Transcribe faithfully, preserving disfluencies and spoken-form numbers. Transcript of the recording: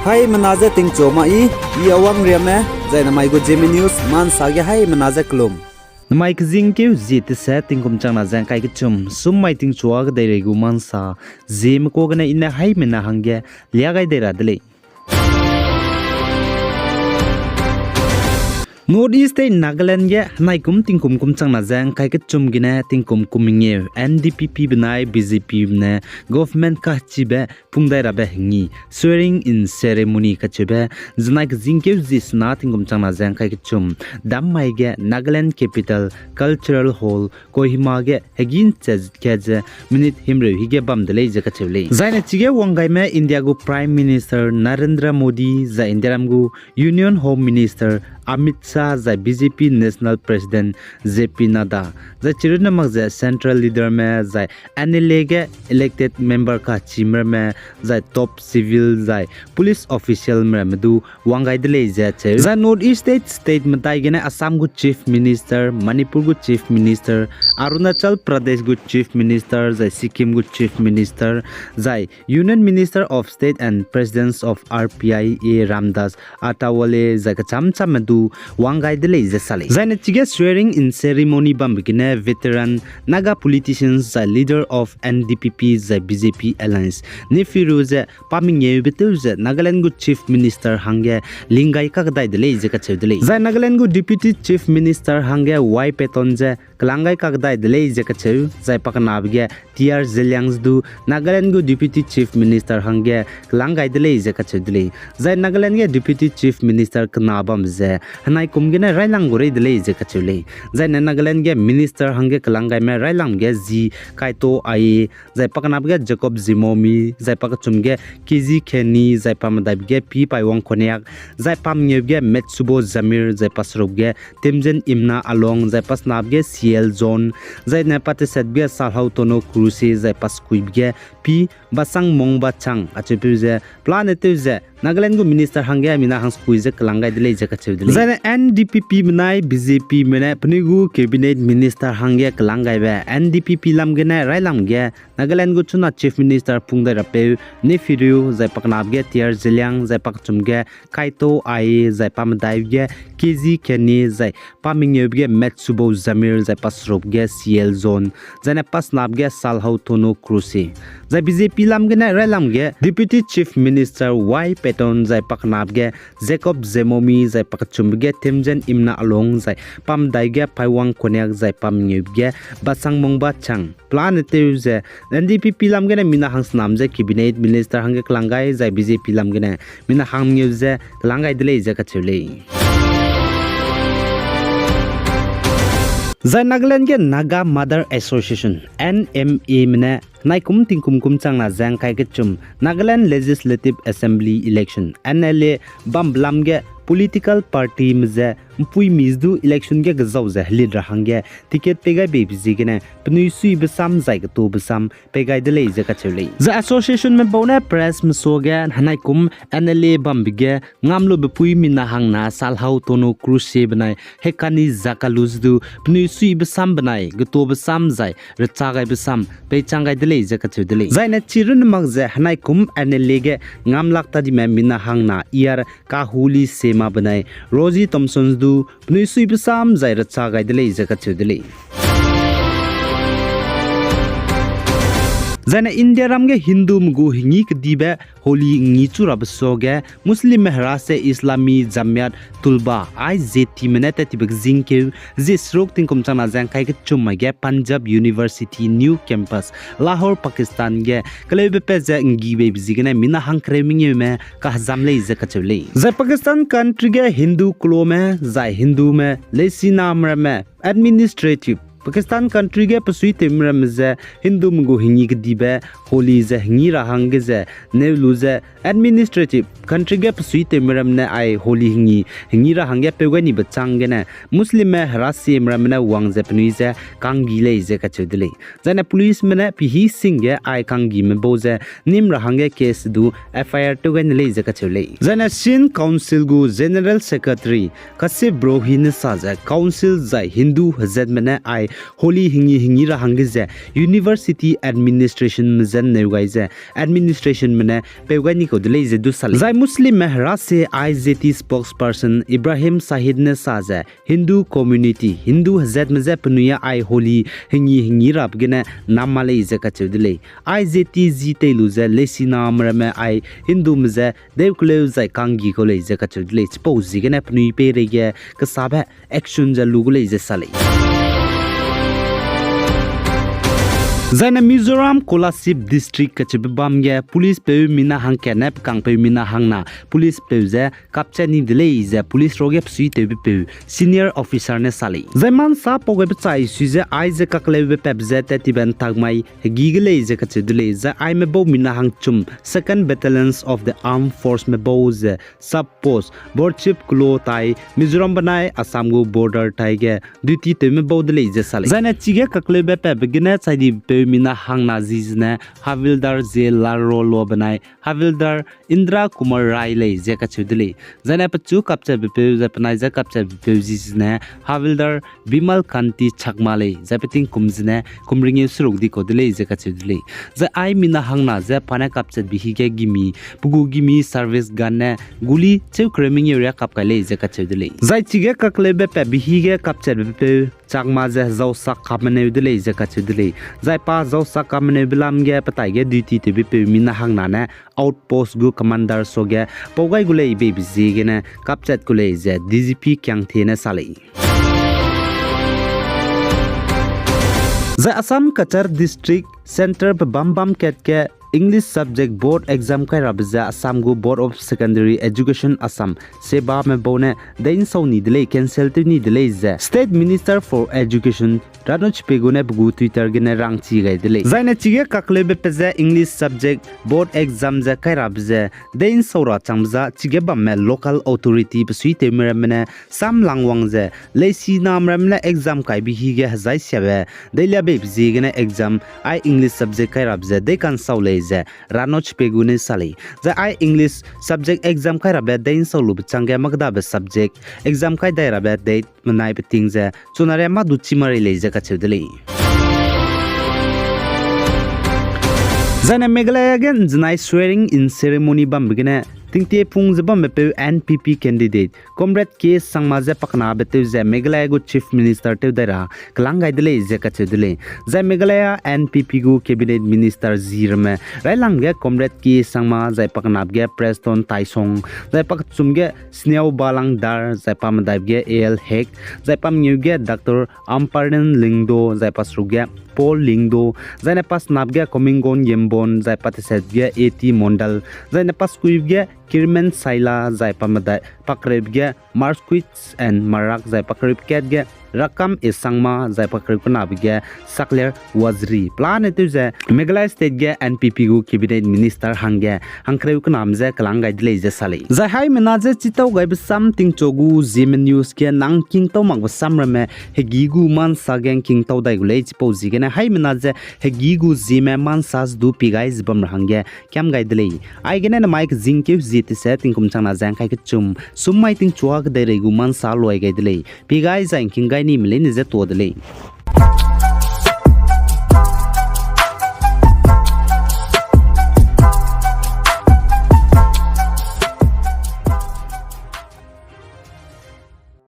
Haimena je tingchu ma i, i Awang Riame, zai namai gu Zeme News, mansa ge haimena je kelum. Namai kezingkeu zie tese tingkum changna ze ngkai kechum, sum mai tingchua kedeirei gu mansa, Zeme kua gene i ne haimena hangge lia gai dei ra de lei. North East State Nagaland ge henaikum tingkum kum changna ze ngkai kechum gene tingkum kum mengeu N D P P benai B J P ne government kachibe pung dai rabe hengi swearing in ceremony kacheube, zenai kezingkeu zie sena tingkum changna ze ngkai kechum, dam mai ge Nagaland Capital Cultural Hall, Kohima ge hegin che kat ze minute himreu hige bam de lei ze kacheu lei. Zaine chige wanggaime India gu Prime Minister Narendra Modi, zai Indiaram gu Union Home Minister Amit Shah, zai B J P National President J P Nadda, zai chirunne mak ze central leaderme, zai N L A ge elected member kachimrame, zai top civil, zai police officialme ramme du wang gai de lei ze cheu. Zai North East State, state medai gene Assam gu Chief Minister, Manipur gu Chief Minister, Arunachal Pradesh gu Chief Minister, zai Sikkim gu Chief Minister, zai Union Minister of State and President of R P I A Ramdas Athawale, zai kacham chamme du wang gai de lei ze sa lei. Zaine chige swearing in ceremony bambe gene veteran Naga politicians zai leader of N D P P zai B J P alliance Neiphiu Rio ze pa mengeube tew ze Nagaland gu Chief Minister hangge ling gai kakdai de lei ze kacheu de lei. Zai Nagaland gu Deputy Chief Minister hangge Y Patton ze kelang gai kakdai de lei ze kacheu, zai pakenabe ge T R Zeliang du Nagaland gu Deputy Chief Minister hangge kelang gai de lei ze kacheu de lei. Zai Nagaland ge Deputy Chief Minister kena bam ze henaikum gene railang gu rei de lei ze kacheu lei. Zaine Nagaland ge Minister hangge kelang gaime railang ge G Kaito Aye, zai pakenabe ge Jacob Zhemomi, zai pakechum ge K G Khennie, zai pamedaibe ge P Paiwang Konyak, zai pamengeube ge Metsubo Jamir, zai paseruk ge Temjen Imna Along, zai pasenabe ge C L John, zaine patesetbe ge Salhau Tono Kruse, zai pasekuibe ge P Basangmong Bachang, acheupeu ze pelane tew ze Nagaland gu minister hangge mina hangsekui ze kelang gai de lei ze kacheu de lei. Zaine N D P P benai B J P me ne penui gu cabinet minister hangge kelang gaibe N D P P lam gene railam ge Nagaland gu chuna Chief Minister pung dai rapeu Neiphiu Rio, zai pakenabe ge T R Zeliang, zai pakechum ge Kaito Aye, zai pamedaibe ge K G Khennie, zai pamengeube ge Metsubo Jamir, zai paseruk ge C L John, zaine pasenabe ge Salhau Tono Kruse. Zai B J P lam gene railam ge Deputy Chief Minister Y Patton, zai pakenabe ge Jacob Zhemomi, zai pakechumbe ge Temjen Imna Along, zai pamedai ge Paiwang Konyak, zai pamengeube ge Basangmong Bachang. Pelane tew ze N D P P lam gene mina hangsenam ze cabinet minister hangge kelang gai, zai B J P lam gene mina hangmengeu ze kelang gai de lei ze kacheu lei. Zai Nagaland ge Naga Mother Association, N M A me ne naikum tingkum kum changna ze ngkai kechum Nagaland Legislative Assembly election, N L A, bambe lam ge political party me ze mpuimi du election ge kezau ze helit ra hangge ticket pei gai beibe ziegene penui suibe sam zai ketobe sam pei gai de lei ze kacheu lei. Zai association me bau ne press me suage henaikum N L A bambe ge ngamlube pui mina hangna Salhau Tono Kruse benai Hekani Zakalu du penui suibe sam benai ketobe sam zai recha gaibe sam peichang gai de lei ze kacheu de lei. Zaine chirunne mak ze henaikum N L A ge ngamlak tadime mina hangna E R Kahuli Sema benai Rosie Thompson du penui suibe sam zai recha gai de lei ze kacheu de lei. Zaine India ram ge Hindume gu hengi kedibe Holi ngi chu rabe suage Muslimme hera se Islami Jamiat Tulba, I J T me ne tat tibe kezingkeu zie seruk tingkum changna ze ngkai kechum mai ge Punjab University New Campus, Lahore, Pakistan ge keleube pat ze nggi beibe ziegene mina hangkereu mengeume kahezam lei ze kacheu lei. Zai Pakistan country ge Hindu keloame zai Hindume leisiname ramme administrative, Pakistan country ge pesuitewme ramme ze Hindume gu hengi kedibe Holi ze hengi ra hangge ze neu lu ze administrative, country ge pesuitewme ramme ne ai Holi hengi, hengi ra hangge peu gai nibe chang gene Muslimme hera sieme ramme ne wang ze penui ze kanggi lei ze kacheu de lei. Zaine policeme ne pehî sing ge ai kanggime bau ze nîm ra hangge case du F I R tew gai ne lei ze kacheu lei. Zaine Sindh Council gu General Secretary Kasib Rohi ne sa ze Council zai Hindu hezatme ne ai Holi hingi hingi ra hangge ze university administrationme je nneu gai ze administrationme ne peu gai ni kau de lei ze du sa lei. Zai Muslimme hera se I Z T spokesperson Ibrahim Sahid ne sa ze Hindu community, Hindu hezatme je penui a ai Holi hingi hingi rabe gene nam ma lei ze kacheu de lei. I Z T zi tei lu ze leisiname ramme ai Hindume je deu keleu zai kanggi kau lei ze kacheu de lei. Chipau ziegene penui peireige kesabe action ze lu gu lei ze sa lei. Zaine Mizoram Kolasib District kacheube bam ge policepeu mina hangkatne pe kangpeu mina hangna policepeu ze kapchat ni de lei ze police ruage pesuitewbepeu senior officer ne sa lei. Zai mansa pau gaibe chai sui ze aize kakleube patbe je tat tibe ntak mai hegi ge lei ze kacheu de lei. Zai aime bau mina hangchum Second Battalions of the Armed Forceme bau ze sub post Borchip Kulo tai Mizoram benai Assam gu border tai ge duty tewme bau de lei ze sa lei. Zaine chige kakleube patbe gene chai dibepeu mina hangna zi zene Havildar J Larolo benai Havildar Indra Kumar Rai lei ze kacheu de lei. Zaine pechu kapchatbepeu zai penai je kapchatbepeu zi zene Havildar Bimal Kanti Chakma lei, zai pe tingkum zene kum ringeu seruk di kau de lei ze kacheu de lei. Zai ai mina hangna je pa ne kapchatbe hige gimi, pe gu gimi service gun ne guli cheu kereu mengeu ria kap kai lei ze kacheu de lei. Zai chige kakleube patbe hige kapchatbepeu Chakma ze hezausak kameneu de lei ze kacheu de lei. Zai pa hezausak kameneube lam ge pe taige duty tewbepeu mina hangna ne outpost gu commander suage pau gai gu lei beibe ziegene kapchat ku lei ze D G P Kiangthe ne sa lei. Zai Assam Cachar District Centre pe bam bam kat ge English subject board exam kai rabe ze Assam gu Board of Secondary Education Assam, SEBAme bau ne dei nsau ni de lei, cancel tew ni de lei ze State Minister for Education Ranoj Pegu ne pe gu Twitter gene rangchi gai de lei. Zaine chige kakleube pe je English subject board exam ze kai rabe ze dei nsau ra changbe za chige bamme local authority pesuitewme ramme ne samlang wang ze leisiname ramme ne exam kaibe hige hezai siabe dei lia beibe ziegene exam ai English subject kai rabe ze dei kansau lei ze Ranoj Pegu ne sa lei. Zai ai English subject exam kai rabe dei nsau lube changge mâ kedabe subject exam kai dai rabe date menai pe ting ze chuna ria mâ du chi ma rei lei ze kacheu de lei. Zaine Meghalaya ge nzenai swearing in ceremony bambe gene tingtie pung ze bambepeu N P P candidate Comrade K Sangma je pakenabe tew ze Meghalaya gu Chief Minister tew dai ra kelang gai de lei ze kacheu de lei. Zai Meghalaya N P P gu Cabinet Minister zi ramme railang ge Comrade K Sangma, zai pakenabe ge Preston Tyson, zai pakechum ge Sniawbhalang Dhar, zai pamedaibe ge A L Hek, zai pamengeu ge Doctor Amparnath Lyngdoh, zai paseruk ge Paul Lyngdoh, zaine pasenap ge Comingone Yimborne, zai pateset ge A T Mondal, zaine paskuibe ge Kirimen Shylla, zai pamedai pakreube ge Marquis N Marak, zai pakreube kat ge Rakkam A Sangma, zai pakreube kenabe ge Sakler Waziri. Pelane tew ze Meghalaya State ge N P P gu Cabinet Minister hangge hangkereu kename je kelang gai de lei ze sa lei. Zai haimena je chitau gaibe sam tingchu gu Zeme News ge nang kingtau makbe sam ramme hegi gu mansa ge ngkingtau dai gu lei. Chipau ziegene haimena je hegi gu Zeme mansa ze du pie gai ze bam ra hangge kiam gai de lei. Aigene namai kezingkeu zie tese tingkum changna ze ngkai kechum sum mai tingchua kedeirei gu mansa luai gai de lei. Pie gai zai ngking gai nime leine je tuâ de lei.